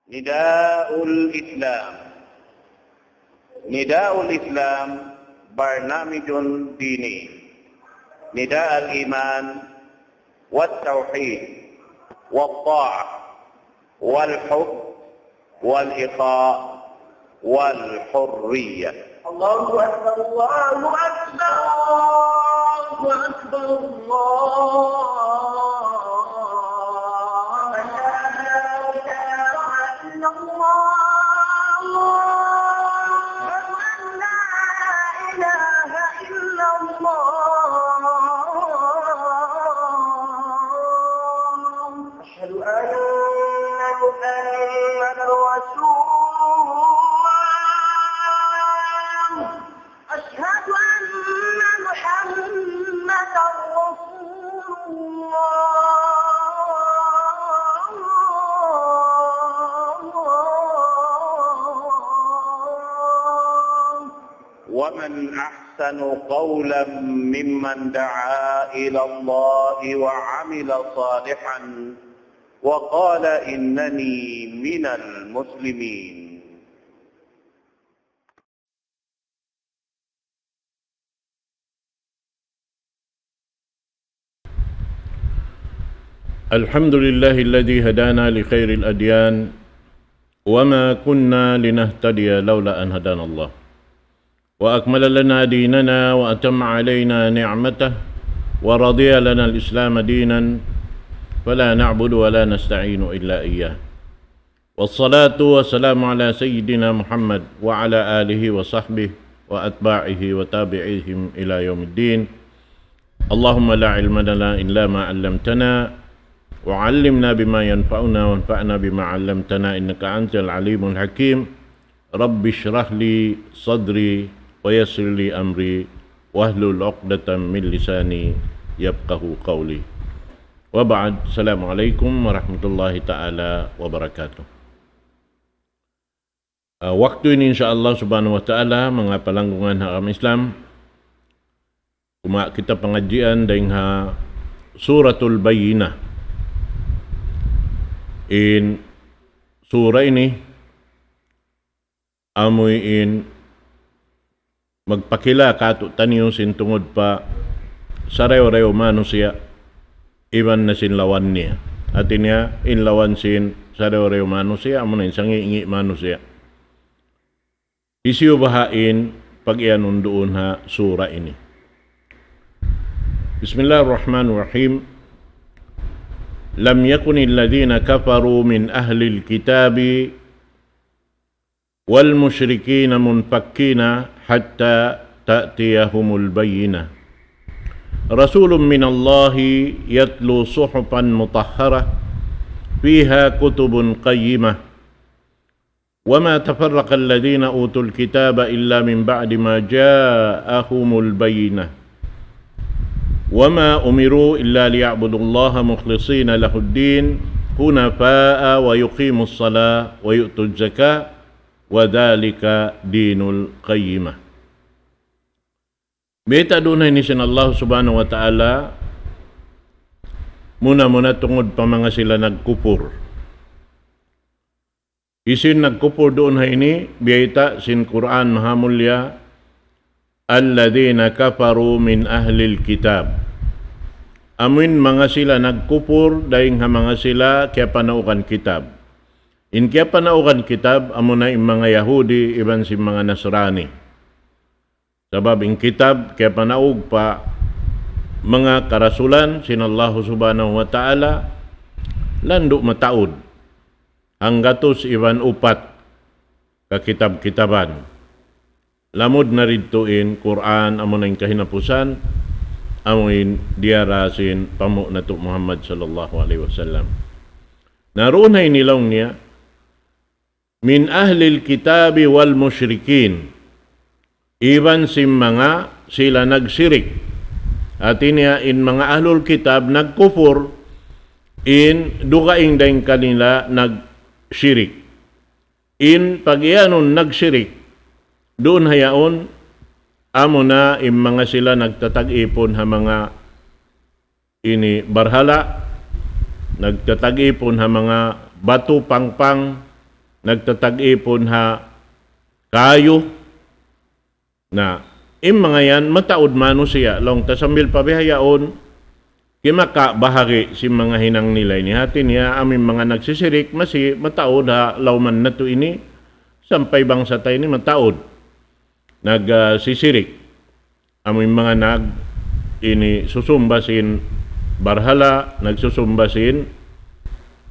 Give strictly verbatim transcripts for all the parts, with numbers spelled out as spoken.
نداء الإسلام. نداء الإسلام برنامج ديني. نداء الإيمان والتوحيد والطاعة والحب والإخاء والحرية. الله أكبر، الله أكبر، الله أكبر، الله أكبر. أشهد أن لا إله إلا الله. أشهد أن لا إله إلا الله. أشهد أن محمدا رسول الله. أشهد أن محمدا رسول الله. ومن أحسن قولا ممن دعا إلى الله وعمل صالحا وقال إنني من المسلمين. الحمد لله الذي هدانا لخير الأديان وما كنا لنهتدي لولا أن هدانا الله وأكمل لنا ديننا وأتم علينا نعمته ورضي لنا الإسلام دينا فلا نعبد ولا نستعين إلا إياه. والصلاة والسلام على سيدنا محمد وعلى آله وصحبه وأتباعه وتابعيهم إلى يوم الدين. اللهم لا علم لنا إلا ما علمتنا، وعلمنا بما ينفعنا، وانفعنا بما علمتنا، إنك أنت العليم الحكيم. رب اشرح لي صدري ويسر لي أمري واحلل عقدة من لساني يفقهوا قولي. وبعد، السلام عليكم ورحمة الله تعالى وبركاته. Ah, waktu ini, insya Allah subhanahu wa ta'ala, manga palanggungan ha agama Islam, kuma kita pangadjian dayn ha Suratul Bayyinah. In sura ini, amuin magpakila kātu'niyu sin tungud pa sarayaw-rayaw manusiya', iban na sin lawan niya. Hāti niya, in lawan sin sarayaw-rayaw manusiya', amuna in sangi'-ngi' manusiya'. Hisiyu baha' in pag-iyanun duun ha sura ini. بسم الله الرحمن الرحيم. لم يكن الذين كفروا من أهل الكتاب والمشركين منفكين حتى تأتيهم البينة. رسول من الله يتلو صحفا مطهرة فيها كتب قيمة. وما تفرق الذين أوتوا الكتاب إلا من بعد ما جاءهم البينة. وما أمروا إلا ليعبدوا الله مخلصين له الدين حنفاء ويقيموا الصلاة ويؤتوا الزكاة وذلك دين القيمة. Bayta' duun ha ini sin Allah subhanahu wa ta'ala, muna-muna tungud pa manga sila nagkupur. Hisiyu in nagkupur duun ha ini, biyayta' sin Qur'an Mahamulliya, الذين كفروا من أهل الكتاب. Amuin manga sila nagkupur dayn ha manga sila kiyapanaugan kitab. In kiyapanaugan kitab, amuna in manga Yahudi, iban sin manga Nasrani. Sabab in kitab kiyapanaug pa manga karasulan sin Allahu subhanahu wa ta'ala, landu' mataud. Hanggatus iban upat kakitab-kitaban. Lamud na didtu in Qur'an, amuna in kahinapusan, amuin diyara sin panghu' natu' Muhammad sallallahu alayhi wasallam. Na duun ha ini laung niya, من أهل الكتاب والمشركين. Iban sin manga sila nagsirik. Hāti niya in manga ahlul kitab nagkupur, in dugaing dayn kanila nagsirik. In pag-iyanun nagsirik, duun ha yaun, amuna in manga sila nagtatag-ipun ha manga ini barhala', nagtatag-ipun ha manga batu, pangpang, nagtatag-ipun ha kayu. Na, in manga yan, mataud manusiya', laung ta sambil pa bihaun, kimaka bahagi sin manga hinang nila ini. Hati niya, amu in manga nagsisirik, masi mataud ha lawman natu' ini, sampay bangsa ta ini mataud. Nag, ah, sisirik. Amu in manga nag, ini susumba sin barhala, nagsusumba sin,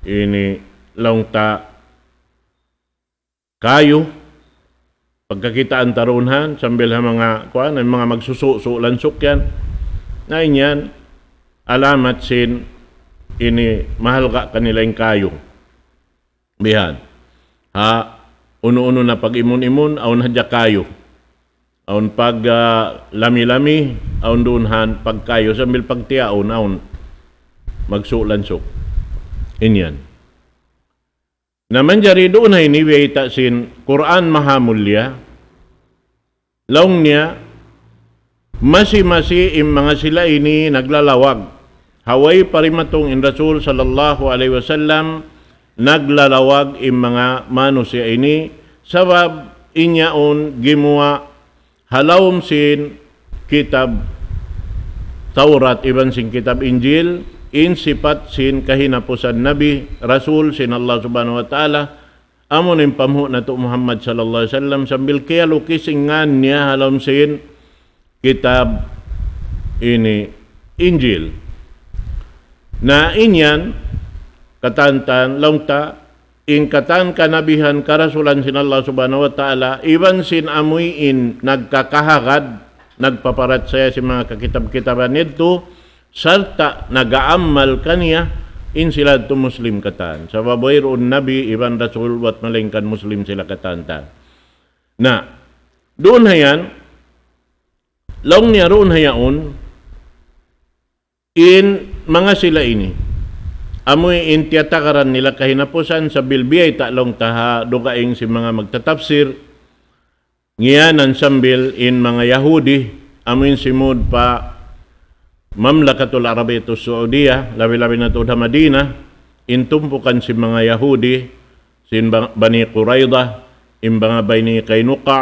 ini laung ta kayu, pagkakitaan ta duun han, sambil ha manga, kuwan, in manga magsusu'-su' lansuk yan. Na in yan, alamat sin ini mahalga' kanila in kayu. Bihan. Ha, unu-unu na pag-imun-imun, awn hadja kayu. Awn pag, ah, lami-lami, awn duun han pagkayu, sambil pagtiyaun, awn magsu' lansuk. In yan. Na manjari duun ha ini biyayta' sin Qur'an Mahamulliya, laung niya, masi-masi in manga sila ini naglalawag. Ha way pa dimatung in Rasul sallallahu alayhi wasallam, naglalawag in manga manusiya' ini, sabab in yaun gimuwa' ha lawm sin kitab Tawrat iban sin kitab Injil, in sipat sin kahinapusan Nabi, Rasul sin Allah Subhanahu wa Ta'ala, amu na in panghu' natu' Muhammad sallallahu alayhi wasallam, sambil kiyalukis in ngan niya ha lawm sin kitab ini Injil. Na in yan, katan-katan, laung ta, in katan kanabihan karasulan sin Allah Subhanahu wa Ta'ala, iban sin amuin nagkakahagad, nagpaparachaya sin manga kakitab-kitaban yadtu, sarta' nag-aamal kaniya, in sila yadtu Muslim katan. Sabab wayruun Nabi iban Rasul, buwat malaingkan Muslim sila katan-katan. Na, duun ha yan, laung niya duun ha yaun, in manga sila ini. Amu in tiyatakaran nila kahinapusan, sambil biyayta' laung ta ha dugaing sin manga magtatapsir, ngiyanan sambil in manga Yahudi, amu in simud pa Mamlakatul Arabiyatus Saudiya, labi-labi na tuud ha Madina, in tumpukan sin manga Yahudi, sin Ba-, Bani Qurayza, in manga Bani Qaynuqa,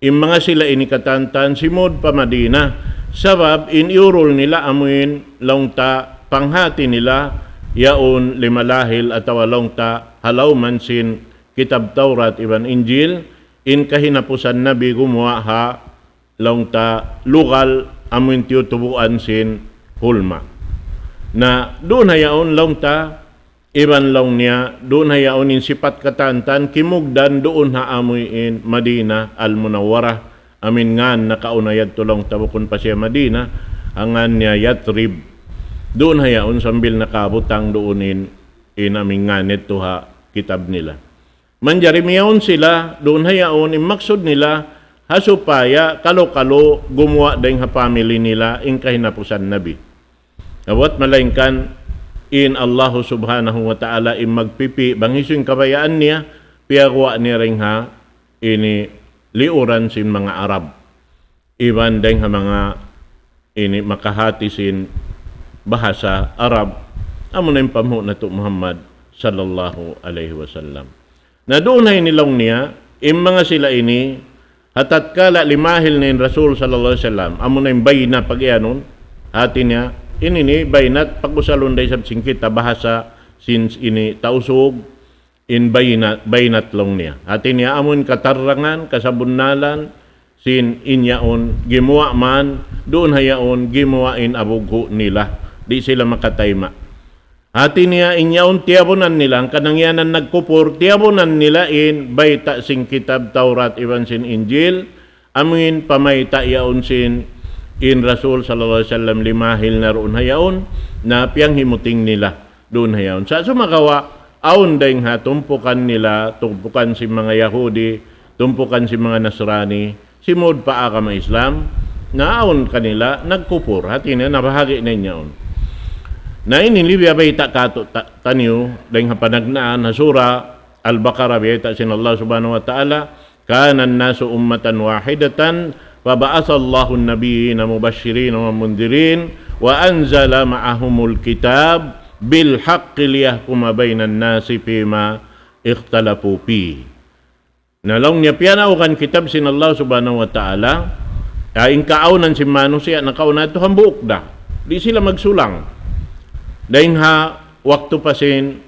in manga sila ini katan-katan simud pa Madina. Sabab in iyurul nila amuin laung ta panghati nila yaun limalahil atawa laung ta ha lawman sin kitab Tawrat iban Injil, in kahinapusan Nabi gumuwa' ha laung ta lugal amuin tiyutubuan sin hulma. Na duun ha yaun laung ta, iban laung niya, duun ha yaun in sipat katan-katan kimugdan duun ha amuin Madina Al-Munawwarah, amuin ngan nakauna yadtu laung ta bukun pa siya Madina, in ngan niya Yathrib. Duun ha yaun sambil nakabutang duun in, in amuin ngan yadtu ha kitab nila. Manjari miyaun sila, duun ha yaun, in maksud nila, ha supaya kalu-kalu gumuwa' dayng ha family nila, in kahinapusan Nabi. Buwat malaingkan, in Allahu Subhanahu wa Ta'ala, in magpipi', bang hisiyu in kabayaan niya, piyaguwa' niya dayng ha, ini, liuran sin manga Arab. Iban dayng ha manga ini makahati sin bahasa Arab, amu na in panghu' natu' Muhammad sallallahu alayhi wasallam. Na duun ha ini laung niya, in manga sila ini, ha tatkala limahil na in Rasul sallallahu alayhi wasallam, amu na in bayna pag-iyanun, hati niya, ini ini bayna pag-usalun da isab sin kita bahasa sin ini Tausug, in bayna, baynat laung niya. Hati niya amun katarangan, kasabunnalan, sin in yaun gimuwa' man, duun ha yaun gimuwa' in abughu' nila. Di' sila makatayma'. Hati niya in yaun tiyabunan nila, hangkan in yaun nagkupur, tiyabunan nila in bayta' sin kitab Tawrat iban sin Injil, amuin pamayta' yaun sin in Rasul sallallahu alayhi wasallam limahil na duun ha yaun, na piyanghimuting nila duun ha yaun. Sa' sumagawa', awn dayng ha tumpukan nila, tumpukan sin manga Yahudi, tumpukan sin manga Nasrani, simud pa agama Islam, na awn kanila nagkupur, hati niya nabahagi' na in yaun. Na ini in biyabayta' kātu' ta-, taniyu, dayng ha panagnaan, ha Surah Al-Baqarah, biyayta' sin Allah Subhanahu wa Ta'ala, كان الناس أمة واحدة فبعث الله النبيين مبشرين ومنذرين وأنزل معهم الكتاب بالحق ليحكم بين الناس فيما اختلفوا فيه. Na laung niya piyanaugan kitab sin Allah Subhanahu wa Ta'ala, ah, in kaawnan sin manusiya' nakauna yadtu hambuuk da. Di' sila magsulang. Dayn ha waktu pa sin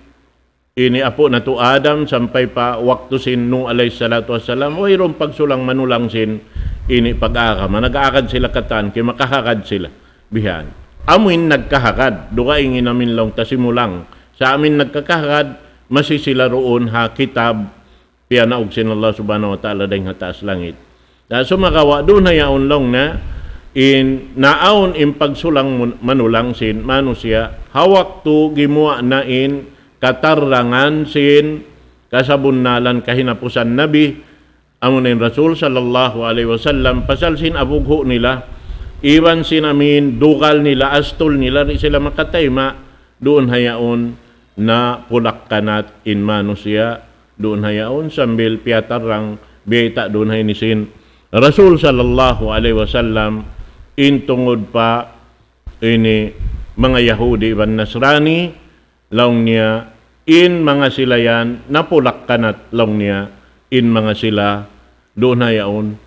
ini apu' natu' Adam sampay pa waktu sin Nuh alayhi salatu wassalam, wayruun pagsulang manulang sin ini pag-agama. Nag-aagad sila katan, kay makahagad sila. Bihan. Amuin nagkahagad, dugaing in amin laung ta simulang. Sa' amin nagkakahagad, masi sila duun ha kitab piyanaug sin Allah Subhanahu wa Ta'ala dayn ha taas langit. Na sumagawa' duun ha yaun laung niya, in naawn in pagsulang mun-, manulang sin manusiya', ha waktu gimuwa' na in katarrangan sin kasabunnalan kahinapusan Nabi, amu na in Rasul sallallahu alayhi wasallam, pasal sin abughu' nila, iban sin amin dugal nila, astul nila, di' sila makatayma', duun ha yaun napulakkanat in manusiya', duun ha yaun sambil piyatarrang biyayta' duun ha ini sin Rasul sallallahu alayhi wasallam, in tungud pa ini manga Yahudi iban Nasrani, laung niya, in manga sila yan, napulakkanat laung niya, in manga sila, duun ha yaun.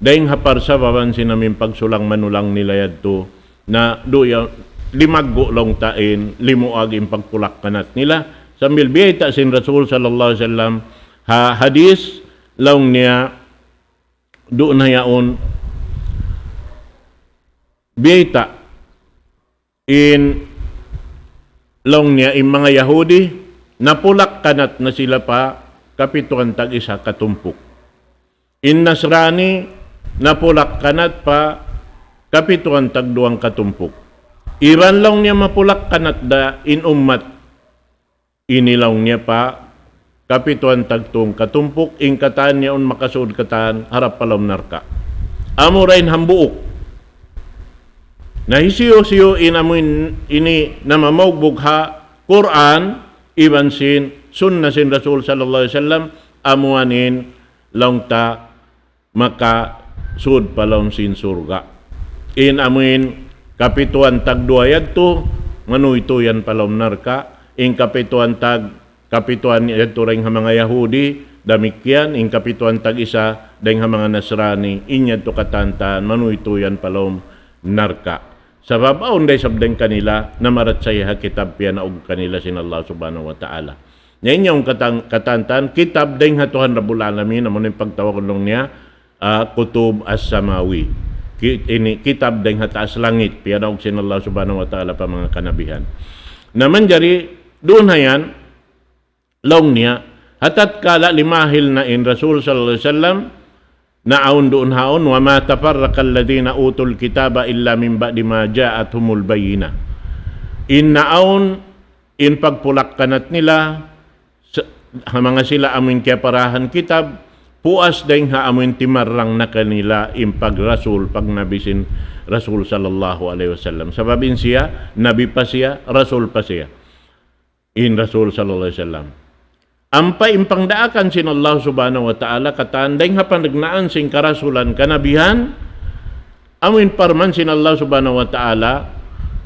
Dayn ha parsababan sin amin pagsulang manulang nila yadtu, na duun ya, limaggu' laung ta in, limuag in pagpulakkanat nila. Sambil biyayta' sin Rasul sallallahu alayhi wasallam, ha hadis, laung niya, duun ha yaun, biyayta' in laung niya in manga Yahudi, napulakkanat na sila pa kapituan tag-isa katumpuk. In Nasrani, napulakkanat pa kapituan tagduwang katumpuk. Iban laung niya mapulakkanat da in ummat ini laung niya pa kapituan tagtung katumpuk, in katan niya un makasud katan harap pa lawm narka'. Amu ra in hambuuk. Na hisiyu-siyu in amu in, ini namamaugbug ha Qur'an, iban sin sunna sin Rasul sallallahu alayhi wasallam, amu yan in laung ta makasud pa lawm sin surga'. In amuin kapituan tagduwa yadtu, manuytuy yan pa lawm narka'. In kapituan tag, kapituan yadtu dayn ha manga Yahudi, damikkiyan, in kapituan tag-isa dayn ha manga Nasrani, in yadtu katantan, manuytuy yan pa lawm narka'. Sabab awn da isab dayn kanila, namarachaya ha kitab piyanaug kanila sin Allah Subhanahu wa Ta'ala. Na in yaun katan-, katantan, kitab dayn ha Tuhan Rabbul Alamin, amu in pagtawagun laung niya, ah, Kutub As-Samawi. Ki-, ini kitab dayn ha taas langit, piyanaug sin Allah Subhanahu wa Ta'ala pa manga kanabihan. Na manjari, duun ha yan, laung niya, ha tatkala limahil na in Rasul sallallahu alayhi wasallam, naawn duun ha yaun, وما تفرق الذين أوتوا الكتاب إلا من بعد ما جاءتهم البينة. In naawn, in pagpulakkanat nila, sa-, ha manga sila amuin kiyaparahan kitab, puas dayn ha amuin timarrang na kanila in pagrasul, pagnabi sin Rasul sallallahu alayhi wasallam. Sabab in siya, nabi pa siya, rasul pa siya. In Rasul sallallahu alayhi wasallam. Ampa in pangdaakan sin Allah Subhanahu wa Ta'ala katan dayn ha panagnaan sin karasulan kanabihan, amuin parman sin Allah Subhanahu wa Ta'ala,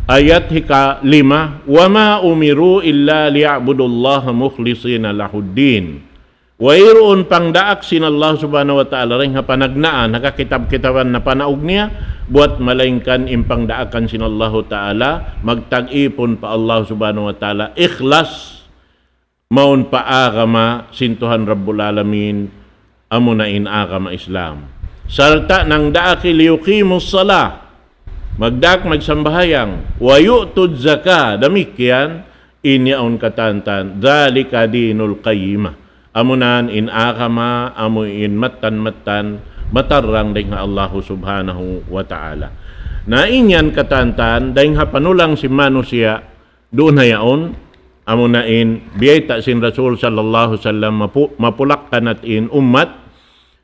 ayat hika lima, وما أمروا إلا ليعبدوا الله مخلصين له الدين. Wayruun pangdaak sin Allah Subhanahu wa Ta'ala dayn ha panagnaan, ha kakitab-kitaban na panaug niya, buwat malaingkan in pangdaakan sin Allahu Ta'ala, magtag-ipun pa Allah Subhanahu wa Ta'ala, ikhlas, mawn pa agama sin Tuhan Rabbul Alamin, amuna in agama Islam. Sarta' nangdaak ليقيموا الصلاة, magdaak magsambahayang, ويؤتوا الزكاة, damikkiyan, in yaun katantan, ذلك دين القيمة. Amunan in agama, amu in mattan-mattan, matarrang dayn ha Allahu Subhanahu wa Ta'ala. Na in yan katantan, dayn ha panulang sin manusiya', duun ha yaun, amuna in biyayta' sin Rasul sallallahu alayhi wasallam mapu-, mapulakkanat in ummat,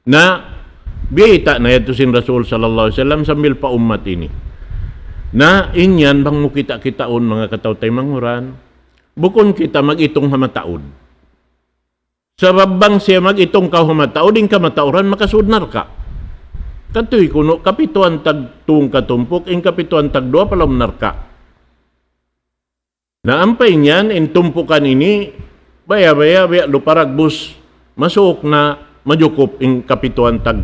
na biyayta' na yadtu sin Rasul sallallahu alayhi wasallam sambil pa ummat ini. Na in yan bang mu kita-kitaun manga kataw-taymanghuran, bukun kita mag-itung ha mataud. Sabab bang siya mag-itung kaw ha mataud, in kamatauran makasud narka'. Katuy kunu', kapituan tagtung katumpuk, in kapituan tagduwa pa lawm narka'. Na ampa in yan, in tumpukan ini, Baya-baya, biya' lupa dagbus, masuuk na majukup in kapituan tag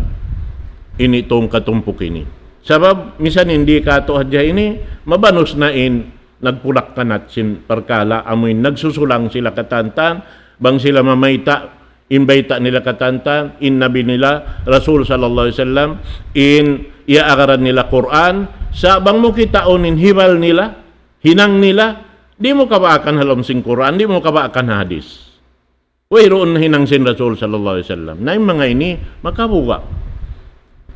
ini tung katumpuk ini. Sabab, misan in di' katu' hadja ini, mabanus na in nagpulak-kanat sin parkala', amuin nagsusulang sila katantan, bang sila mamayta', in bayta' nila katantan, in Nabi nila, Rasul sallallahu alayhi wasallam, in iyaagaran nila Qur'an, sa' bang mu kitaun in hibal nila, hinang nila, di' mu kabaakan ha lawm sin Qur'an, di' mu kabaakan ha hadis. Wayruun hinang sin Rasul sallallahu alayhi wasallam. Na in manga ini, makabuga'.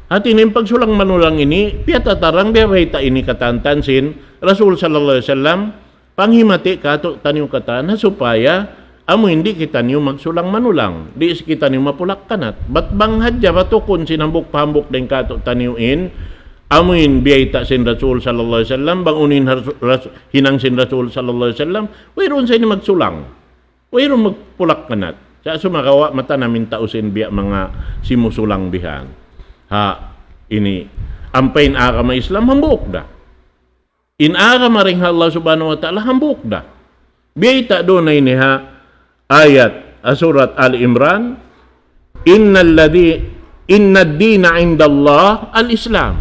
Hati niya in pagsulang-manulang ini, piyatatarang biya' bayta' ini katantan sin Rasul sallallahu alayhi wasallam, panghimati katu' taniyu katan, ha supaya amu in di' kitaniyu magsulang-manulang, di' kitaniyu mapulak-kanat. Bat bang hadja batukun sin hambuuk pa hambuuk dayn katu' taniyu in, amu in biyayta' sin Rasul sallallahu alayhi wasallam, bang unu in ras-, ras-, hinang sin Rasul sallallahu alayhi wasallam, wayruun sa ini magsulang. Wayruun magpulak-kanat. Sa' sumagawa' matanam in tau sin biya' manga simusulang bihan. Ha, ini, ampa in agama Islam, hambuuk da. In agama dayn ha Allah Subhanahu wa Ta'ala, hambuuk da. Biyayta' duun na ini ha ayat, ha surat Ali Imran, إن الذي إن الدين عند الله الإسلام.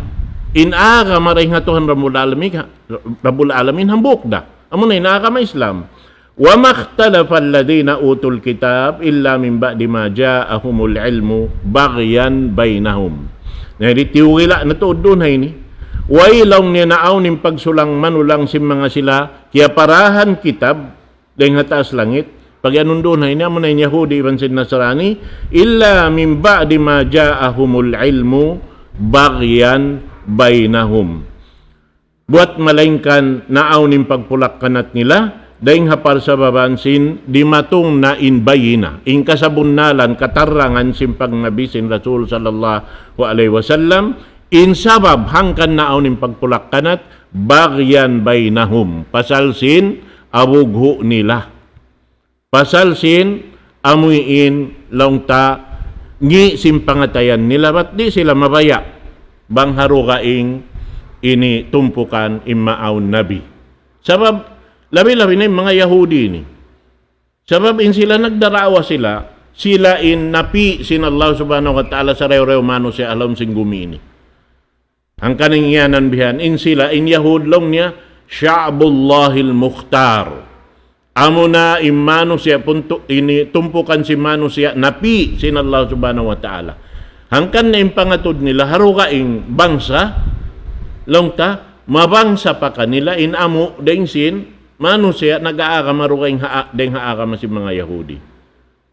In agama dayn ha Tuhan Rabbul Alamin, Rabbul Alamin, hambuuk da. Amuna in agama Islam. وما اختلف الذين أوتوا الكتاب إلا من بعد ما جاءهم العلم بغيا بينهم. Na, di' tiyugila' na tuud duun ha ini. Way laung niya naawn in pagsulang-manulang sin manga sila kiyaparahan kitab dayn ha taas langit. Pag-iyanun duun ha ini, amuna in Yahudi iban sin Nasrani, إلا من بعد ما جاءهم العلم بغيا بينهم. Buwat malaingkan naawn in pagpulak-kanat nila, dayn ha parsababan sin dimatung na in bayina, in kasabunnalan, katarangan sin pagnabi sin Rasul sallallahu alayhi wasallam, in sabab hangkan naawn in pagpulak-kanat, بغيا بينهم, pasal sin abughu' nila. Pasal sin amuin laung ta ngi' sin pangatayan nila, bat di' sila mabaya' bang ha dugaing ini tumpukan in maawn nabi. Sabab, labi-labi na in manga Yahudi ini. Sabab in sila nagdarawa sila, sila in napi' sin Allah Subhanahu wa Ta'ala sarayaw-rayaw manusiya' ha lawm sin gumi ini. Hangkan in iyanan bihan, in sila, in Yahud laung niya, شعب الله المختار. Amuna in manusiya' puntu-, ini tumpukan sin manusiya' napi' sin Allah Subhanahu wa Ta'ala. Hangkan na in pangatud nila ha dugaing bangsa, laung ta, mabangsa pa kanila in amu dayn sin manusiya' nag-aagama ha dugaing ha, dayn ha agama sin manga Yahudi.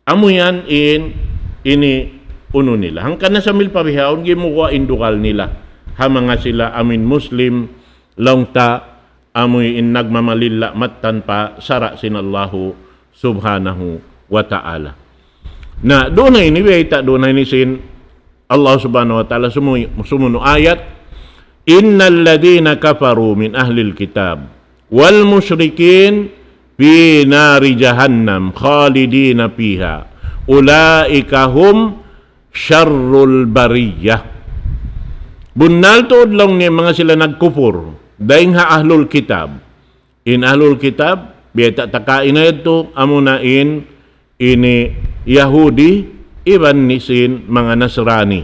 Amu yan in, ini unu nila. Hangkan na sambil pa bihaun, gimuwa' in dugal nila ha manga sila amuin Muslim, laung ta amuin nagmamalilla mattan pa sara' sin Allahu Subhanahu wa Ta'ala. Na, duun na ini, biyayta' duun na ini sin Allah Subhanahu wa Ta'ala sumu-, sumunu' ayat, إن الذين كفروا من أهل الكتاب والمشركين في نار جهنم خالدين فيها أولئك هم شر البرية. Bunnal tuud laung niya manga sila nagkupur dayn ha ahlul kitab. In ahlul kitab, biyayta' ta kaina yadtu, amuna in ini Yahudi, iban ni sin manga Nasrani.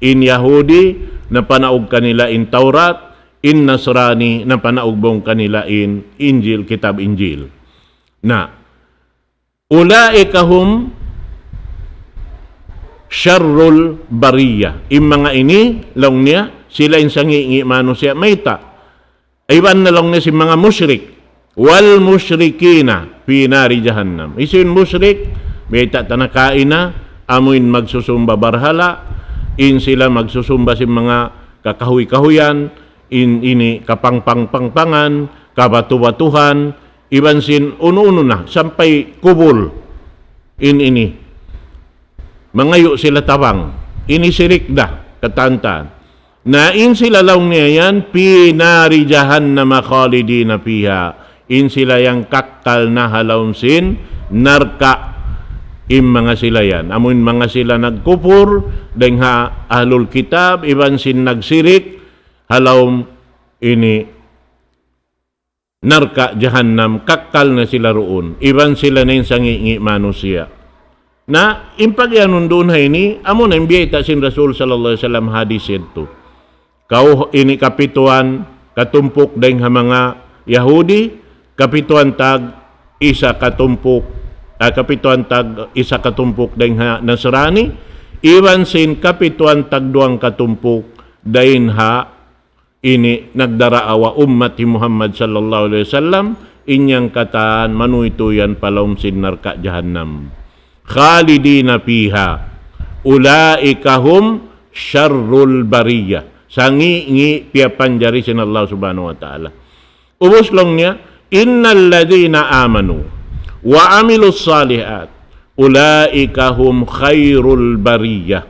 In Yahudi, napanaug kanila in Taurat, in Nasrani, napanaug bang kanila in Injil, kitab Injil. Na, أولئك هم شر البرية. In manga ini, laung niya, sila in sangi'-ngi' manusiya' mayta'. Iban na laung niya sin manga mushrik. والمشركين في نار جهنم. Hisiyu in mushrik, biyayta' ta na kaina, amuin magsusumba barhala', in sila magsusumba sin manga kakahuy-kahuyan, in ini kapangpang-pangpangan, kabatu-batuhan, iban sin unu-unu na, sampay kubul. In ini. Mangayu' sila tabang. Ini sirik da, katantan. Na in sila laung niya yan, في نار جهنم خالدين فيها. In sila yan kakkal na ha lawm sin narka'. In manga sila yan. Amuin manga sila nagkupur, dayn ha ahlul kitab, iban sin nagsirik, ha lawm ini narka' jahannam, kakkal na sila duun. Iban sila na in sangi'-ngi' manusiya'. Na, in pagiyanun duun ha ini, amu na in biyayta' sin Rasul sallallahu alayhi wasallam hadis yadtu. Kaw ini kapituan katumpuk dayn ha manga Yahudi, kapituan tag isa katumpuk, ah, kapituan tag isa katumpuk dayn ha Nasrani, iban sin kapituan tag duwang katumpuk dayn ha ini nagdaraawa ummat hi Muhammad sallallahu alayhi wasallam, in yan katan manuytuy yan pa lawm sin narka' jahannam. خالدين فيها أولئك هم شر البرية. Sangi'-ngi' piyapanjari sin Allah subhanahu wa ta'ala. Ubus laung niya, إن الذين آمنوا وعملوا الصالحات أولئك هم خير البرية.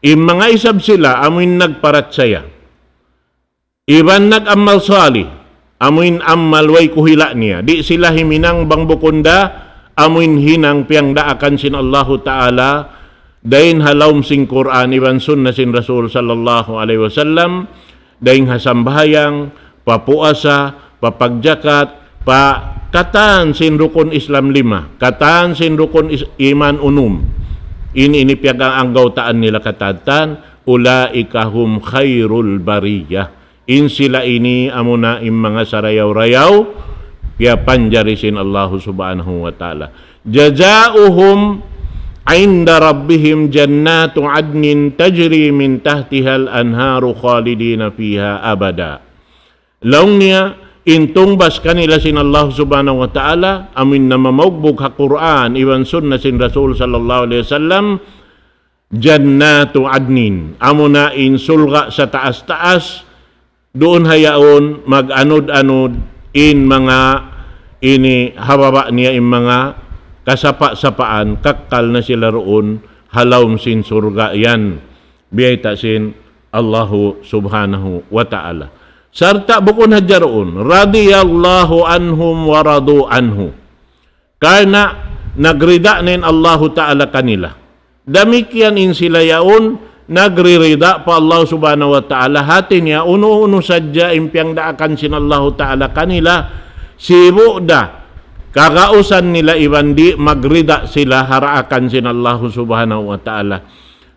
In manga isab sila amuin nagparachaya iban nag-amal salih, amuin amal way kuhila' niya. Di' sila himinang bang bukun da amuin hinang piyangdaakan sin Allahu Ta'ala, dayn ha lawm sin Qur'an iban sunna sin Rasul sallallahu alayhi wasallam, dayn ha sambahayang, pa puasa, pa pagjakat, pa katan sin rukun Islam lima, katan sin rukun is-, iman unum. Ini, ini piyag-, anggawtaan nila katan, أولئك هم خير البرية. In sila ini amuna in manga sarayaw-rayaw, piyapanjari sin Allahu subhanahu wa ta'ala. جزاؤهم عند ربهم جنات عدن تجري من تحتها الأنهار خالدين فيها أبدا. Laung niya, in tungbas kanila sin Allah subhanahu wa ta'ala, amuin namamaugbug ha Qur'an, iban sunna sin Rasul sallallahu alayhi wasallam, جنات عدن. Amuna in surga' sa taas-taas, duun ha yaun mag-anud-anud in manga ini ha baba' niya in manga kasapa'-sapaan, kakkal na sila duun ha lawm sin surga' yan. Biyayta' sin Allahu subhanahu wa ta'ala. Sarta' bukun hadja duun, رضي الله عنهم ورضوا عنه. Karna' nagrida na in Allahu Ta'ala kanila. Damikkiyan in sila yaun, nagririda pa Allah Subhanahu wa Ta'ala. Hati niya, unu-unu sadja in piyangdaakan sin Allahu Ta'ala kanila, sibu' da kagausan nila iban di' magrida sila ha daakan sin Allahu Subhanahu wa Ta'ala.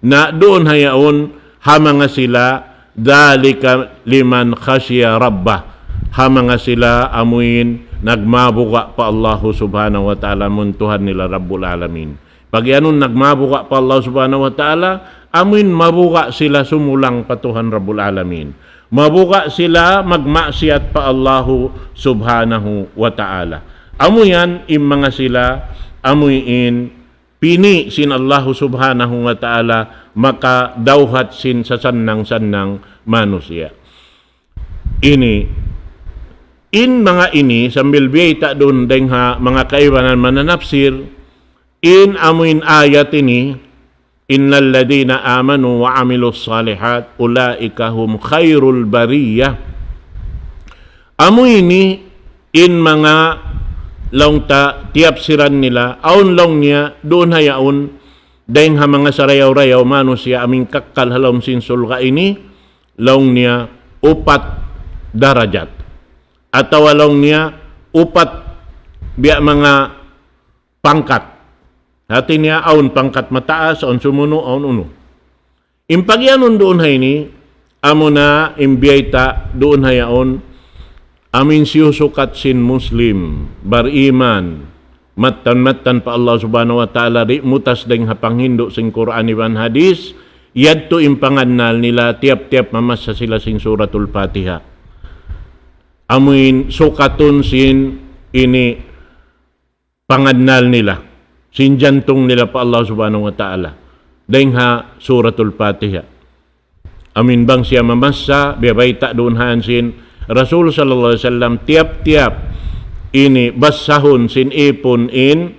Na duun ha yaun, ha manga sila, ذلك لمن خشي ربه. Ha manga sila amuin nagmabuga' pa Allahu Subhanahu wa Ta'ala, amun Tuhan nila Rabbul Alamin. Pag-iyanun nagmabuga' pa Allahu Subhanahu wa Ta'ala, amuin mabuga' sila sumulang pa Tuhan Rabbul Alamin. Mabuga' sila magmaksiyat pa Allahu Subhanahu wa Ta'ala. Amu yan in manga sila, amuin pini' sin Allahu Subhanahu wa Ta'ala makadawhat sin sasannang-sannang manusiya'. Ini, in manga ini, sambil biyayta' duun dayng ha manga kaibanan mananapsir, in amuin ayat ini, إن الذين آمنوا وعملوا الصالحات أولئك هم خير البرية. Amu ini in manga laung ta tiyapsiran nila, awn laung niya, duun ha yaun, dayng ha manga sarayaw-rayaw manusiya' amuin kakkal ha lawm sin surga' ini, laung niya upat darajat. Atawa laung niya upat biya' manga pangkat. Hati niya awn pangkat mataas, awn sumunu', awn unu. In pagiyanun duun ha ini, amuna in biyayta' duun ha yaun, amuin siyusukat sin Muslim, bariman, mattan-mattan pa Allah Subhanahu wa Ta'ala, di' mutas dayng ha panghindu' sin Qur'an iban Hadis, yadtu in pangannal nila, tiyap-tiyap mamassa sila sin Suratul Fatiha. Amuin sukatun sin ini pangannal nila, sin jantung nila pa Allah Subhanahu wa Ta'ala, dayng ha Suratul Fatiha. Amuin bang siya mamassa, biya' bayta' duun ha yan sin Rasul sallallahu alayhi wasallam, tiyap-tiyap ini bassahun sin ipun in,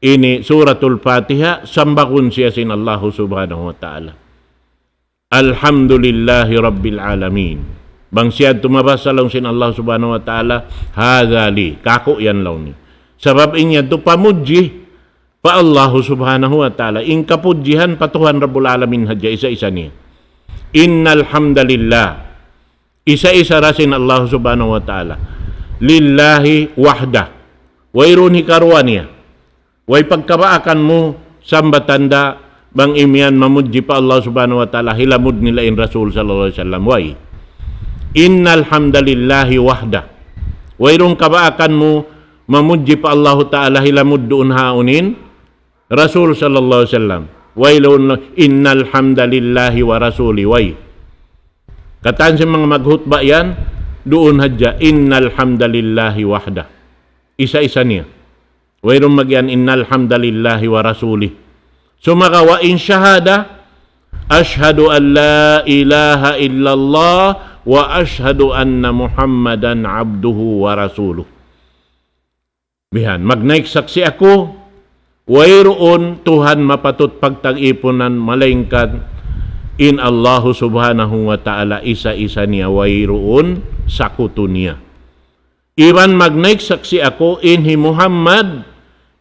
ini Suratul Fatiha, sambagun siya sin Allahu Subhanahu wa Ta'ala. الحمد لله رب العالمين. Bang siya tumabas sa laung sin Allah Subhanahu wa Ta'ala, هذا لي, kāku' yan laung niya. Sabab in yadtu pamudji pa Allah Subhanahu wa Ta'ala. In kapudjihan pa Tuhan Rabbul Alamin hadja, isa-isa niya. إن الحمد لله. Isa-isa da sin Allah Subhanahu wa Ta'ala. لله وحده. Wayruun hikaruwa niya. Way pagkabaakan mu sambatan da bang imiyan mamudji pa Allah Subhanahu wa Ta'ala, hilamud nila in Rasul sallallahu alayhi wasallam. Way. إن الحمد لله وحده. Wayruun kabaakan mu mamudji pa Allah Ta'ala, hilamud duun ha awn in Rasul sallallahu alayhi wasallam. Wayruun, إن الحمد لله ورسوله. Way. Katan sin manga maghutba yan, duun hadja, إن الحمد لله وحده. Isa-isa niya. Wayruun magiyan, إن الحمد لله ورسوله. Sumagawa' in shahada, أشهد أن لا إله إلا الله وأشهد أن محمدا عبده ورسوله. Bihan, magnaik saksi' aku, wayruun Tuhan mapatut pagtag-ipunan malaingkan in Allahu Subhanahu wa Ta'ala, isa-isa niya, wayruun sakutu niya. Iban magnaik saksi' aku in hi Muhammad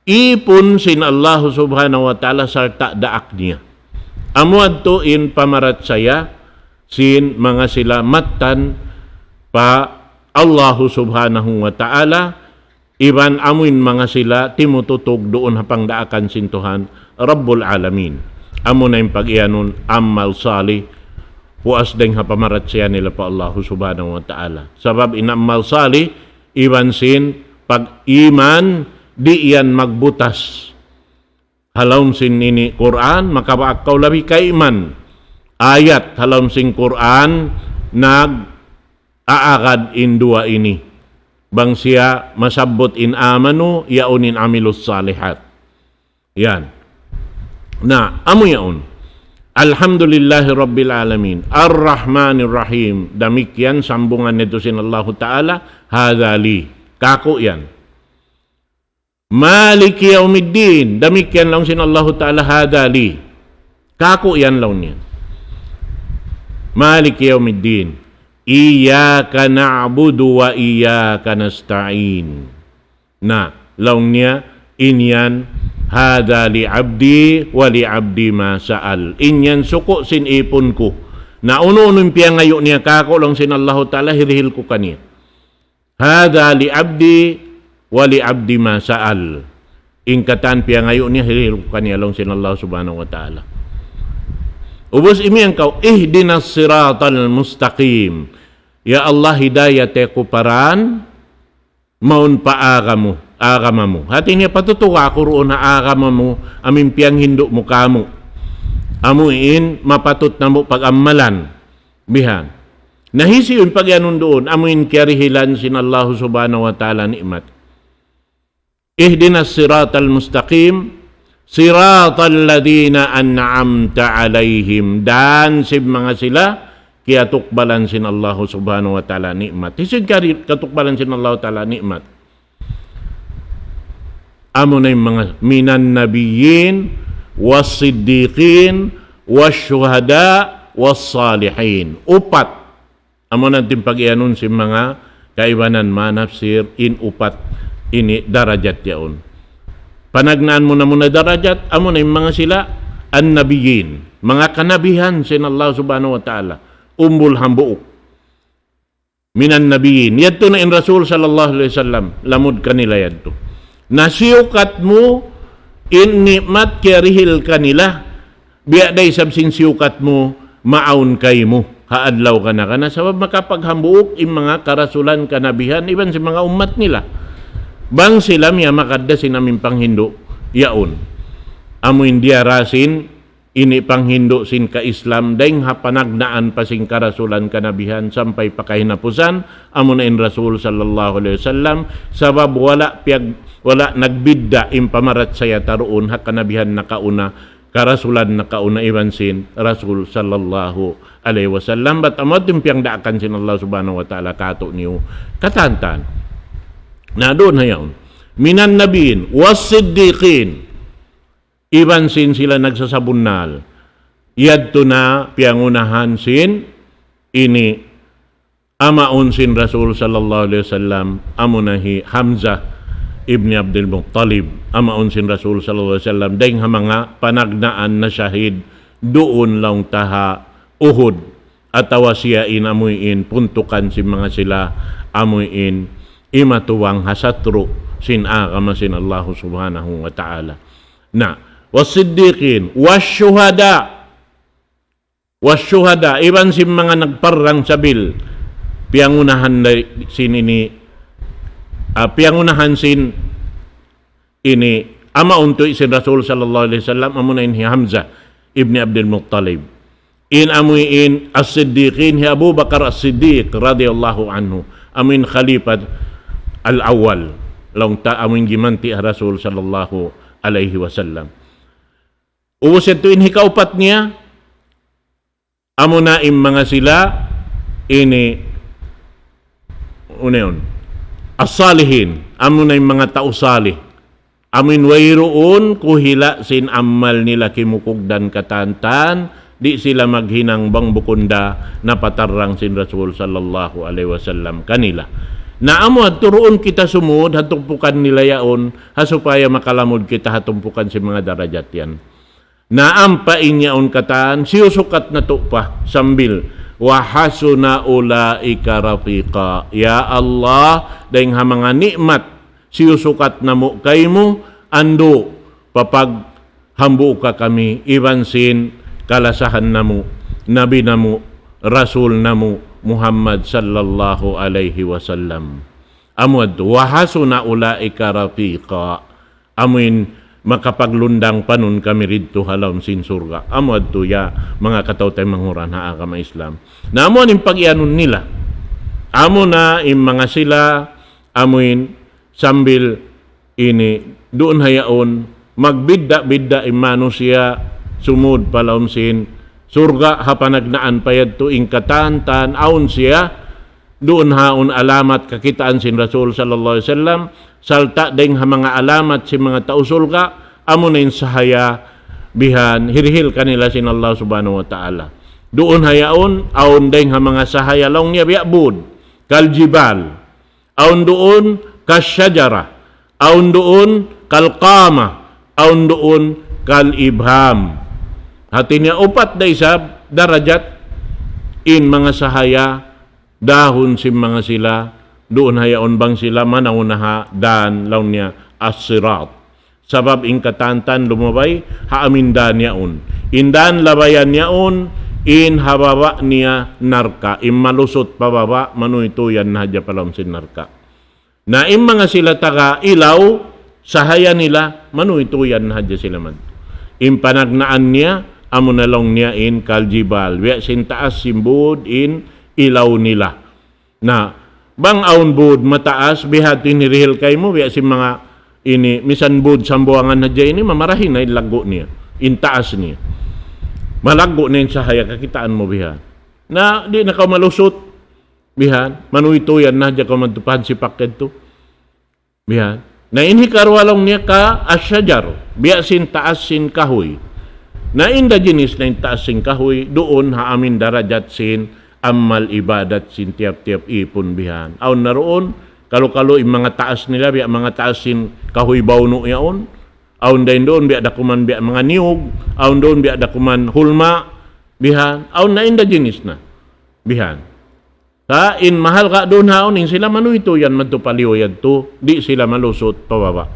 ipun sin Allahu Subhanahu wa Ta'ala sarta' daak niya. Amu yadtu in pamarachaya sin manga sila mattan pa Allahu Subhanahu wa Ta'ala, iban amuin manga sila timututug duun ha pangdaakan sin Tuhan Rabbul Alamin. Amuna in pag-iyanun amal salih, puas dayng ha pamarachaya nila pa Allahu Subhanahu wa Ta'ala. Sabab in amal salih, iban sin pag-iman, di' yan magbutas. Ha lawm sin ini Qur'an, makabaak kaw labi kaiman. Ayat ha lawm sin Qur'an, nag-aagad in duwa ini. Bang siya masabbut in amanu, yaun in amilus salihat. Yan. Na, amu yaun. الحمد لله رب العالمين الرحمن الرحيم. Damikkiyan sambungan natu' sin Allahu Ta'ala, هذا لي. Kāku' yan. مالك يوم الدين. Damikkiyan laung sin Allahu Ta'ala, هذا لي. Kāku' yan laung niya. مالك يوم الدين. إياك نعبد وإياك نستعين. Na, laung niya, in yan, هذا لعبدي ولعبدي ما سأل. In yan suku' sin ipun ku. Na unu-unu in piyangayu' niya kāku', laung sin Allahu Ta'ala, hirihil ku kaniya. هذا لعبدي ولعبدي ما سأل. In katan piyangayu' niya, hirihil ku kaniya, laung sin Allah Subhanahu wa Ta'ala. Ubus imiyan kaw, اهدنا الصراط المستقيم. Ya Allah, hidayat aku pa dan mawn pa agama mu, agama mu. Hati niya, patutuka aku duun ha agama mu, amu in piyanghindu' mu kāmu'. Amu in mapatut namu' pag-ammalan. Bihan. Na hisiyu in pag-iyanun duun, amu in kiyarihilan sin Allahu Subhanahu wa Ta'ala ni'mat. اهدنا الصراط المستقيم صراط الذين أنعمت عليهم. Dan sin manga sila kiyatukbalan sin Allahu Subhanahu wa Ta'ala ni'mat. Hisiyu in kiyari-, katukbalan sin Allahu Ta'ala ni'mat? Amuna in manga من النبيين والصديقين والشهداء والصالحين. Upat. Amuna in pag-iyanun sin manga kaibanan manafsir in upat ini darajat yaun. Panagnaan muna-muna darajat, amuna in manga sila النبيين, manga kanabihan sin Allah Subhanahu wa Ta'ala, umbul hambuuk. من النبيين. Yadtu na in Rasul sallallahu alayhi wasallam, lamud kanila yadtu. Na siyukat mu in ni'mat kiyarihil kanila, biya' da isab sin siyukat mu, maawn kaymu ha adlaw kana-kana. Sabab makapaghambuuk in manga karasulan, kanabihan, iban sin manga ummat nila. Bang sila miyamakad da sin amu in panghindu' yaun. Amu in diyara sin ini panghindu' sin ka-Islam, dayng ha panagnaan pa sin karasulan, kanabihan, sampay pa kahinapusan, amuna in Rasul sallallahu alayhi wasallam, sabab wala' piyag-, wala' nagbidda' in pamarachaya ta duun ha kanabihan nakauna, karasulan nakauna iban sin Rasul sallallahu alayhi wasallam. Bat amu in piyangdaakan sin Allah Subhanahu wa Ta'ala kātu'niyu katantan. Na duun ha yaun. من النبيين والصديقين. Iban sin sila nagsasabunnal. Yadtu na piyangunahan sin ini amaun sin Rasul sallallahu alayhi wasallam, amuna hi Hamzah ibn Abdul Muttalib, amaun sin Rasul sallallahu alayhi wasallam, dayng ha manga panagnaan nashahid duun laung ta ha Uhud. Atawa siya in amuin puntukan sin manga sila amuin imatubang ha satru' sin agama sin Allahu Subhanahu wa Ta'ala. Na, والصديقين والشهداء. والشهداء, iban sin manga nagparrang sabil, piyangunahan da sin ini, ah, piyangunahan sin ini, ama untu' sin Rasul sallallahu alayhi wasallam, amuna in hi Hamzah ibn Abdul Muttalib. In amuin as-Siddiqin, hi Abu Bakar as-Siddiq radiyallahu anhu. Amuin Khalifat al-Awwal. Laung ta amuin gimanti' ha Rasul sallallahu alayhi wasallam. Ubus yadtu in hikaupat niya, amuna in manga sila ini, unu yan, as-salihin, amuna in manga tau salih. Amuin wayruun kuhila' sin amal nila kimukugdan katantan, di' sila maghinang bang bukun da napatarrang sin Rasul sallallahu alayhi wasallam kanila. Na amu yadtu duun kita sumud ha tumpukan nila yaun, ha supaya makalamud kita ha tumpukan sin manga darajat yan. Na ampa in yaun katan, siyusukat natu' pa sambil, وحسن أولئك رفيقا. Ya Allah, dayng ha manga ni'mat, siyusukat namu' kaymu, andu', papaghambuuka kami, iban sin kalasahan namu', Nabi namu', Rasul namu', Muhammad sallallahu alayhi wasallam. Amu yadtu, وحسن أولئك رفيقا. Amuin makapaglundang panun kami didtu ha lawm sin surga'. Amu yadtu ya manga kataw-taymanghuran ha agama Islam. Na amu in pag-iyanun nila. Amuna in manga sila, amuin sambil ini, duun ha yaun, magbidda'-bidda' in manusiya' sumud pa lawm sin surga' ha panagnaan pa yadtu in katantan awn siya, duun ha yaun alamat kakitaan sin Rasul sallallahu alayhi wasallam, sarta' dayng ha manga alamat sin manga tau surga', amuna in sahaya bihan, hirihil kanila sin Allah subhanahu wa ta'ala. Duun ha yaun, awn dayng ha manga sahaya laung niya biya' bud, كالجبال. Awn duun كالشجرة, awn duun كالقامة, awn duun كالإبهام. Hati niya upat da isab darajat in manga sahaya, dahun sin manga sila, duun ha yaun bang sila manaw na ha dan laung niya as-sirat. Sabab in katantan lumabay ha amin dan yaun. In dan labayan yaun, in ha baba' niya narka', in malusut pa baba', manuytuyan na hadja pa lawm sin narka'. Na in manga sila taga ilaw, sahaya nila, manuytuyan na hadja sila madtu. In panagnaan niya, amuna laung niya in كالجبال. Biya' sin taas sin bud in ilaw nila. Na, bang awn bud mataas, biha' tu in hirihil kaymu, biya' sin manga ini, misan bud Sambuwangan hadja ini, mamarahi na in laggu' niya, in taas niya. Malaggu' na in sahaya kakitaan mu biha'. Na, di' na kaw malusut, biha', manuytuyan na hadja kaw madtu pa hansipak yadtu. Bihan. Na in hikaruwa laung niya كالشجر, biya' sin taas sin kahuy. Na in da jinis na in taas sin kahuy, duun ha amin darajat sin amal ibadat sin tiyap-tiyap ipun bihan. Awn na duun, kalu-kalu in manga taas nila, biya' manga taas sin kahuy bawnu' yaun. Awn da in duun, biya' da kuman biya' manga niyug. Awn duun, biya' da kuman hulma'. Bihan. Awn na in da jinis na. Bihan. Sa' in mahalga' duun ha yaun, in sila manuytuyan madtu pa liyu yadtu, di' sila malusut pa baba'.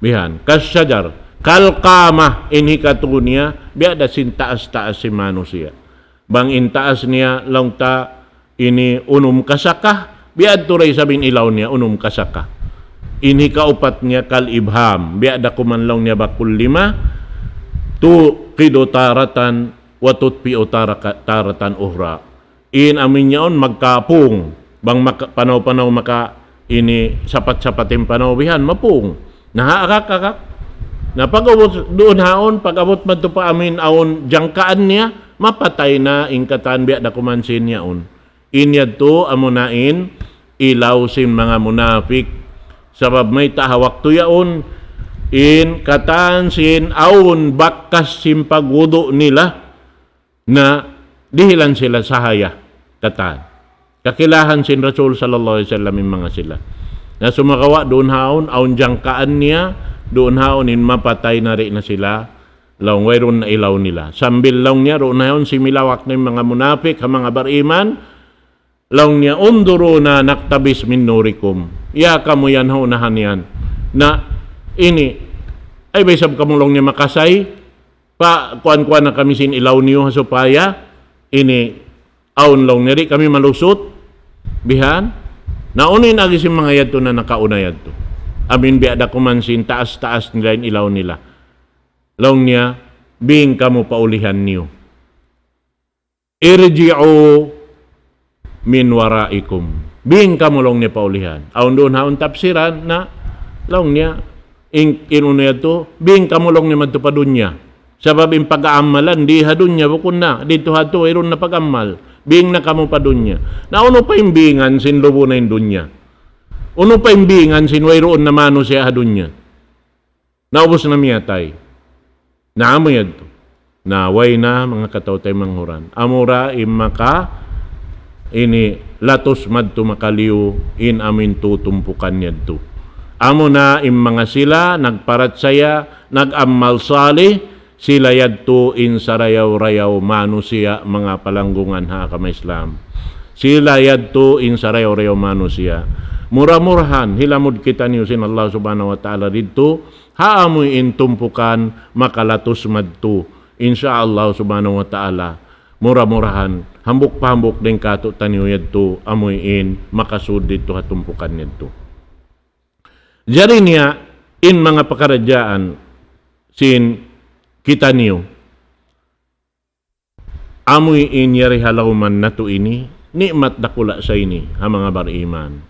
Bihan, كالشجر, كالقامة, in hikatu niya, biya' da sin taas-taas sin manusiya'. Bang in taas niya, laung ta, ini unum kasaka, biya' yadtu da isab in ilaw niya, unum kasaka. In hikaupat niya, كالإبهام, biya' da kuman laung niya bakul lima, توقد تارة وتطفئ تارة، تارة أخرى. In amin yaun magkapung. Bang maka-, panaw-panaw maka ini sapat-sapat in panaw bihan, mapung. Na ha akak-akak. Na pag-abut duun ha yaun, pag-abut madtu pa amin awn jangkaan niya, mapatay na in katan biya' da kuman sin yaun. In yadtu amuna in ilaw sin manga munapik. Sabab mayta' ha waktu yaun, in katan sin awn bakas sin pagwudu' nila, na dihilan sila sahaya katan. Kakilahan sin Rasul sallallahu alayhi wasallam in manga sila. Na sumagawa' duun ha yaun, awn jangkaan niya, duun ha yaun in mapatay na di' na sila, laung wayruun na ilaw nila. Sambil laung niya, duun ha yaun similawak na in manga munapik, ha manga bariman, Laung niya, "Unduruna naktabis min nurikum." Ya kamu yan ha unahan yan. Na ini, ay ba isab kamu laung niya makasay? Pa, kuan-kuan na kami sin ilaw niyu ha supaya ini awn laung niya di' kami malusut. Bihan. Na unu in agi sin manga yadtu na nakauna yadtu. Amin biya' da kuman sin taas-taas nila in ilaw nila. Laung niya, bing kamu pa ulihan niyu. Irji'u min waraikum. Bing kamu laung niya pa ulihan. Awn duun haun tapsiran na laung niya, in, in unu yadtu, bing kamu laung niya madtu pa dunya. Sabab in pag-aamalan, di ha dunya, bukun na, didtu ha tu, wayruun na pag-amal. Bing na kamu pa dunya. Na unu pa in bingan sin lubu na in dunya? Unu pa in bingan sin wayruun na manusiya' ha dunya? Naubus na miyatay. Na amu yadtu. Na way na manga kataw-taymanghuran. Amura in maka ini latus madtu makaliyu in amu in tutumpukan yadtu. Amuna in manga sila nagparachaya, nag-amal salih, sila yadtu in sarayaw-rayaw manusiya', manga palanggungan ha agama Islam. Sila yadtu in sarayaw-rayaw manusiya'. Mura-murahan, hilamud kitaniyu sin Allah Subhanahu wa Ta'ala didtu, ha amu in tumpukan makalatus madtu. Insya Allah Subhanahu wa Ta'ala, mura-murahan, hambuuk pa hambuuk dayn kātu'niyu yadtu, amu in makasud didtu ha tumpukan yadtu. Jari niya, in manga pakaradjaan sin kitaniyu, amu in yari ha lawman natu' ini, ni'mat dakula' sa ini, ha manga bariman.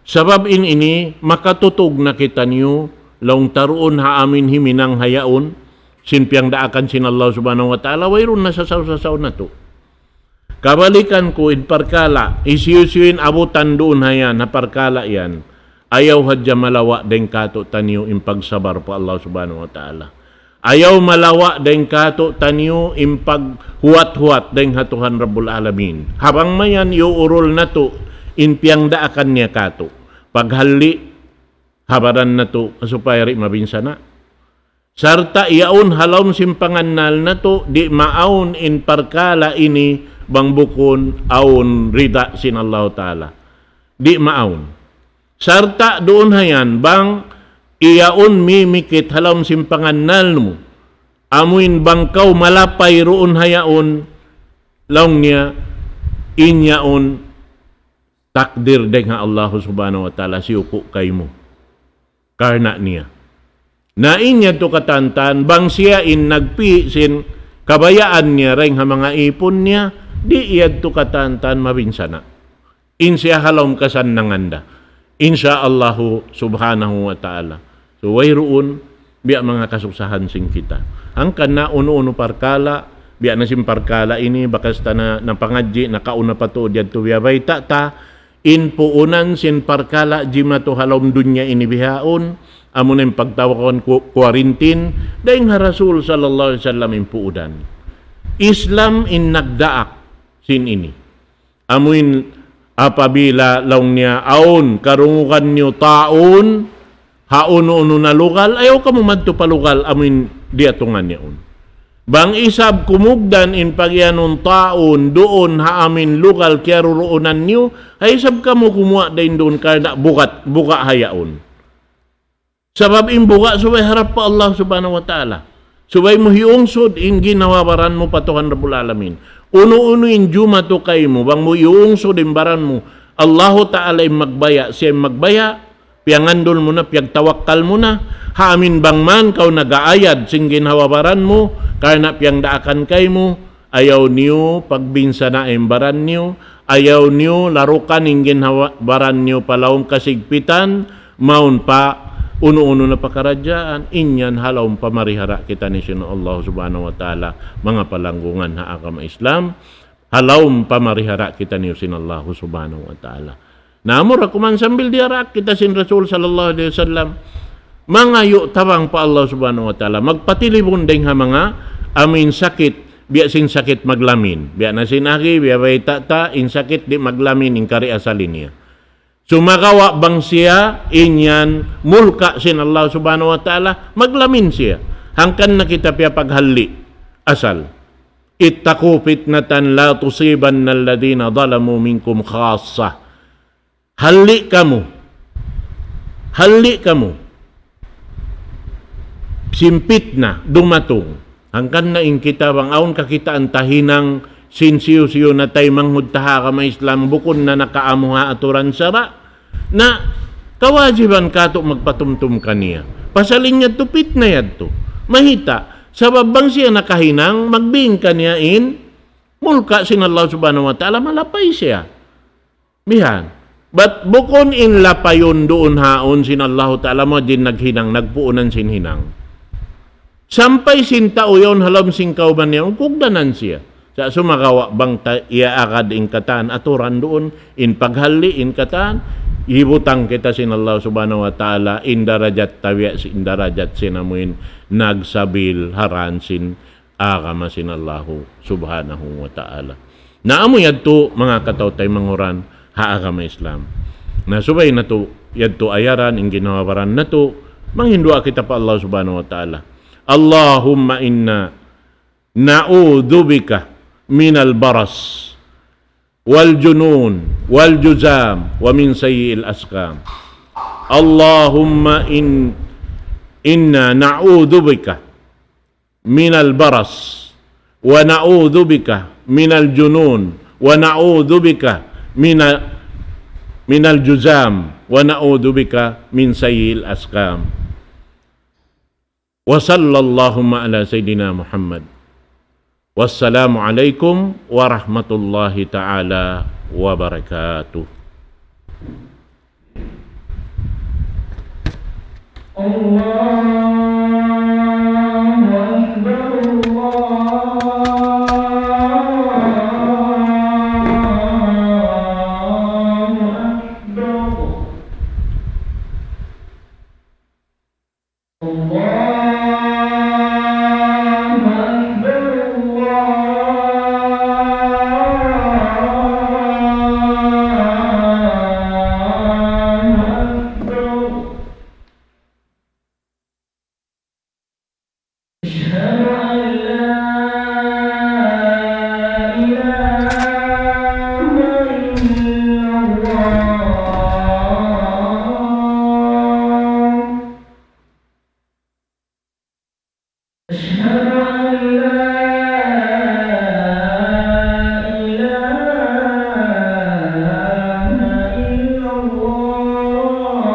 Sabab in ini, makatutug na kitaniyu, laung ta duun ha amu in himinang ha yaun, sin piyangdaakan sin Allah Subhanahu wa Ta'ala, wayruun na sasaw-sasaw natu'. Kabalikan ku in parkala', hisiyu-siyu in abutan duun ha yan, ha parkala' yan, ayaw hadja malawa' dayn kātu'niyu in pagsabar pa Allah Subhanahu wa Ta'ala. Ayaw malawa' dayn kātu'niyu in paghuwat-huwat dayn ha Tuhan Rabbul Alamin. Ha bang mayan iyuurul natu' in piyangdaakan niya kātu'. Paghalli', ha baran natu', supaya di' mabinsana'. Sarta' yaun ha lawm sin pangannal natu', di' maawn in parkala' ini bang bukun awn rida sin Allahu Ta'ala. Di' maawn. Sarta' duun ha yan, bang yaun mimikit ha lawm sin pangannal mu. Amu in bang kaw malapay duun ha yaun, laung niya, in yaun takdir dayn ha Allah Subhanahu wa Ta'ala, siyuku' kaymu. Karna' niya. Na in yadtu katantan, bang siya in nagpi' sin kabayaan niya dayn ha manga ipun niya, di' yadtu katantan mabinsana'. In siya ha lawm kasannangan da. Insya Allahu Subhanahu wa Ta'ala. So, wayruun, biya' manga kasusahan sin kita. Hangkan na unu-unu parkala', biya' na sin parkala' ini, bakas ta na, napangadji', nakauna pa tuud yadtu biya' bayta' ta, in puunan sin parkala' jimatu ha lawm dunya ini bihaun, amuna in pagtawagun ku-, quarantine, dayn ha Rasul sallallahu alayhi wasallam in puunan. Islam in nagdaak sin ini. Amu in apabila laung niya awn karungugan niyu taun, ha unu-unu na lugal, ayaw kamu madtu pa lugal amu in diyatungan yaun. Bang isab kumugdan in pagiyanun taun duun ha amu in lugal kiyaruruunan niyu, ay isab kamu kumuwa' dayn duun karna' bugat, buga' ha yaun. Sabab in buga' subay harap pa Allah Subhanahu wa Ta'ala. Subay mu hiyungsud in ginhawa-baran mu pa Tuhan Rabbul Alamin. Unu-unu in jumatu kaymu, bang mu hiyungsud in baran mu, Allahu Ta'ala in magbaya', siya in magbaya', piyangandul mu na, piyagtawakkal mu na, ha amu in bang man kaw nag-aayad sin ginhawa-baran mu, karna' piyangdaakan kaymu, ayaw niyu pagbinsana' in baran niyu, ayaw niyu larukan in ginhawa-baran niyu pa lawm kasigpitan, mawn pa unu-unu na pakaradjaan, in yan ha lawm pamarihara' kitaniyu sin Allah Subhanahu wa Ta'ala, manga palanggungan ha agama Islam, ha lawm pamarihara' kitaniyu sin Allah Subhanahu wa Ta'ala. Na amura kuman sambil diyaraak kita sin Rasul sallallahu alayhi wasallam, mangayu' tabang pa Allah Subhanahu wa Ta'ala, magpatilibun dayn ha manga amu in sakit, biya' sin sakit maglamin. Biya' na sin agi, biya' bayta' ta, in sakit di' maglamin, in kari asal niya. Sumagawa' bang siya, in yan, mulka' sin Allah Subhanahu wa Ta'ala, maglamin siya. Hangkan na kita piyapaghalli', asal. اتقوا فتنة لا تصيبن الذين ظلموا منكم خاصة. Halli' kamu. Halli' kamu. Sin pitna dumatung. Hangkan na in kita bang awn kakitaan ta hinang sin hisiyu-siyu na taymanghud ta ha agama Islam, bukun na nakaamu ha aturan sara'. Na kawajiban katu' magpatumtum kaniya. Pasal in yadtu pitna yadtu. Mayta', sabab bang siya nakahinang, magbing kaniya in mulka' sin Allah Subhanahu wa Ta'ala, malapay siya. Bihan. Bat bukun in lapayun duun haun sin Allahu Ta'ala, amu in naghinang, nagpuunan sin hinang. Sampay sin tau yaun ha lawm sin kawman niya, kugdanan siya. Sa' sumagawa' bang ta-, iyaagad in katan aturan duun, in paghalli' in katan, hibutang kita sin Allah Subhanahu wa Ta'ala, in darajat ta biya' sin darajat sin amuin nagsabil ha dān sin agama sin Allahu Subhanahu wa Ta'ala. Na amu yadtu manga kataw-taymanghuran ha agama Islam. Na subay natu' yadtu ayaran in ginhawa-baran natu', manghinduwaa kita pa Allah Subhanahu wa Ta'ala. اللهم إنا نعوذ بك من البرص والجنون والجذام ومن سيء الأسقام. اللهم إن، إنا نعوذ بك من البرص، ونعوذ بك من الجنون، ونعوذ بك من، من الجذام، ونعوذ بك من سيء الأسقام. وصلى اللهم على سيدنا محمد. والسلام عليكم ورحمة الله تعالى وبركاته. الله أكبر، الله أكبر. الله أكبر، الله أكبر. أشهد أن لا إله إلا الله. أشهد أن لا إله إلا الله.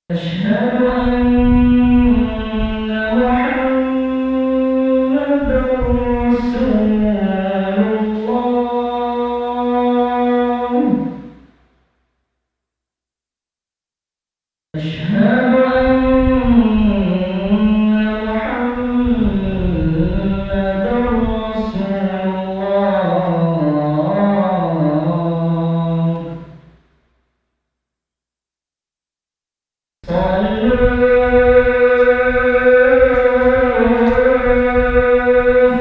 أشهد أن محمدا رسول الله. أشهد أن محمدا رسول الله. صلوا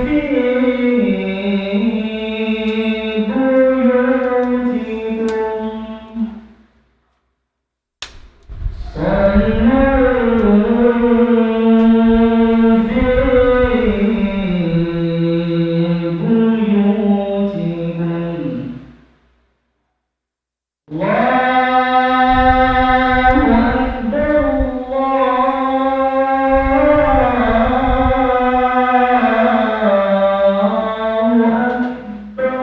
في بيوتكم. صلوا في بيوتكم. الله أكبر، الله أكبر.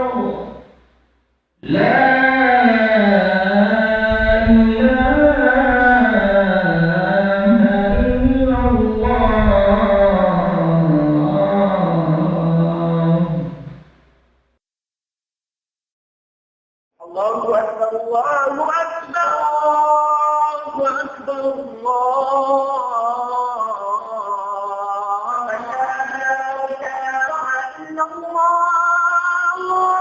لا إله إلا الله. الله أكبر، الله أكبر، الله أكبر، الله أكبر. لا إله إلا الله.